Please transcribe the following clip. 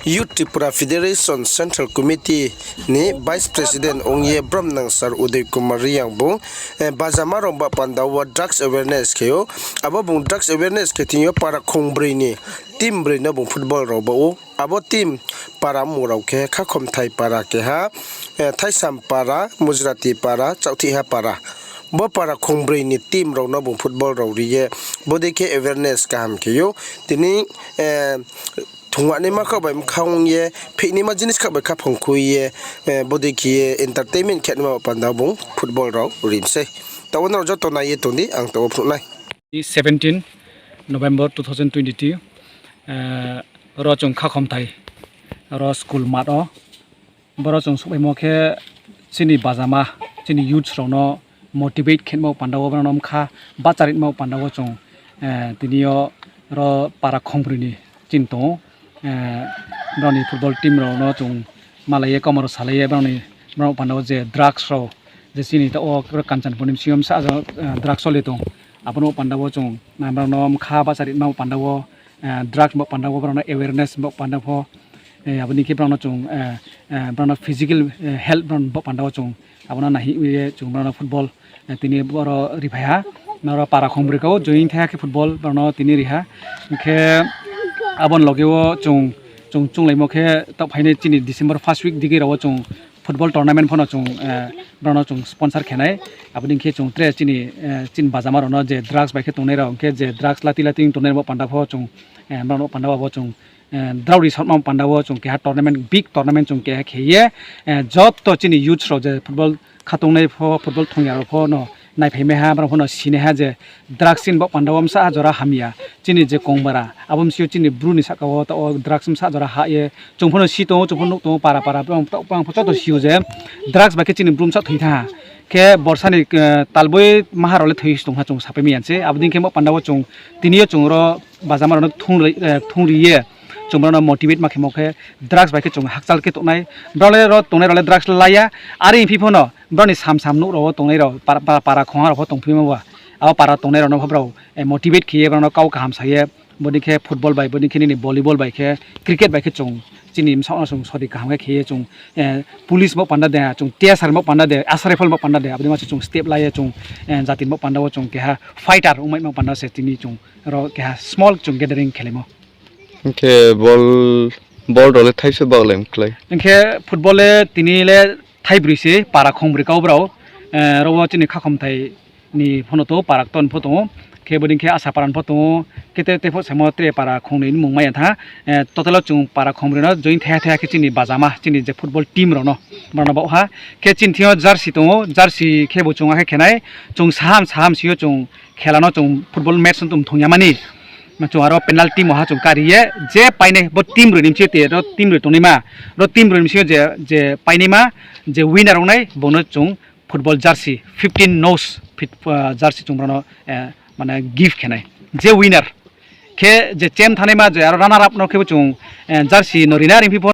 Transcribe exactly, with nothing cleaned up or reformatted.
Youth Tripura Federation Central Committee ni Vice President ong ye bromnang Sir Uday Kumar Reang bung bajama rao ba panda wo drugs awareness khe ou. Abo bung drugs awareness khe thing yo para khongbroi ni team broi no bung football rao ba ou. Abo team para mmung rao khe Khakhomthai para keha, Thaisam para, Mujrati para, Chaohthihha para. Bo para khongbroi ni team rao no bung football rao ri ye bodei khe awareness kaham khe ou. Tini thungnaima khaoh bai mkha ong ye, pheihnaima jinis khaoh bai khaphang khui ye, bodei khe ye entertainment khe naima panda bung football rao ri mi sei. Taoh wo nrao joto nai ye tong di, ang taoh wo phnuh nai. Seventeen November two thousand twenty-two, ro chung Khakhomthai, ro school mat wo. Boro chung souhpaimo khe chini bajama, chini youths rao no motivate khe nma panda wo, brao no mkha bahcharitma panda wo chung tini yo ro para khongbroi ni chini tong ou. Brao ni football team rao no chung malai ye, kauma rao salai ye, brao ni, brao panda wo je drugs rao, je chini taoh wo Kanchanpur ni bsing yo bsa drugs choli tong, abo no panda wo chung, brao no mkha bahcharitma panda wo, drugs bo panda wo brao no awareness bo panda pho, abo ni khe brao no chung, brao no physical health brao bo panda wo chung abo no naihoih ye chung brao no football tini boro riphai ha. Nrao para khongbroi kau join thai ha khe football brao no tini ri ha. Hing khe abo ni loge wo chung, chung chunglaimo khe taoh phainai chini December first week digi rao wo chung football tournament pho no chung, brao no chung sponsor khe nai. Abo ni khe chung tre chini, chini bajama rao no je drugs bai khe tongnai rao, hing khe je drugs lati lati tongnai rao bo panda pho chung, brao no panda wo abo chung drao ri saotma panda wo chung keha tournament, big tournament chung keha khe ye, joto chini youths rao je football kha tongnai pho, football thong ya rao pho no naiphaimai ha, brao pho no sinai ha je drugs chini bo panda wo bsa jora hamya. Chini je kongbara, abo bsing yo chini Bru ni sahka wo taoh wo drugs bsa jora hah ye. Chung pho no si tong ou, chung pho nuh tong ou, para para, brao taoh pho ang pho joto si ou je drugs bai khe chini Bru bsa thoi thanng ha. Khe borsa ni talboi maha rao le thoi tong ha chung sapai mi ya se. Abo dei khe bo panda wo chung tini yo chung ro bajama rao no kthung ri ye chung brao no motivate ma khemo khe drugs bai khe chung hakchal khe tongnai. Brao le ro tongnai rao le drugs le la ya. Are phi pho no brao ni sam sam nouh rao wo tongnai rao, para khongha rao pho tongphi ma ba. Abo para tongnai rao no pho brao motivate khe ye brao no kau kaham sa ye, bodei khe football bai, bodei khe nini volleyball bai khe, cricket bai khe chung chini bsaoh no chung sori kaham khe khe ye chung police bo panda de, chung T S R bo panda de, Assam Rifle bo panda de, abo dei ma se chung step la ye chung jati bo panda wo chung keha fighter ongmaimo panda se tini chung ro keha small chung gathering khelaimo. Hing khe ball, ball rao le thaise baohlai mklái? Hing khe football le tini le thaibroi se para khongbroi kau brao, ro wo chini Khakhomthai ni pho no tong ou, para ktor ni pho tong ou, khe bodei khe Asapara ni pho tong ou, khe te, te pho samo tre para khongnoi ni mmung mai ya tha. Total wo chung para khongbroi no join thaiha thaiha khe chini bajama, chini je football team rao no, brao no baoh ha. Khe chini thing yo jersey tong ou, jersey khe bo chung akhe khe nai, chung saham saham sing yo chung khela no chung football match no tong thong ya mani. Chung aro penalty moha chung kari ye, je painai bo team broi ni bsing yo te, ro team broi tongnaima, ro team broi ni bsing yo je, je painaima, je winner ong nai, bung no chung football jersey, fifteen nos fit, jersey chung brao no, mane gift khe nai. Je winner khe je champ thanaima je aro runner up no khe bo chung jersey no ri nai, are phi pho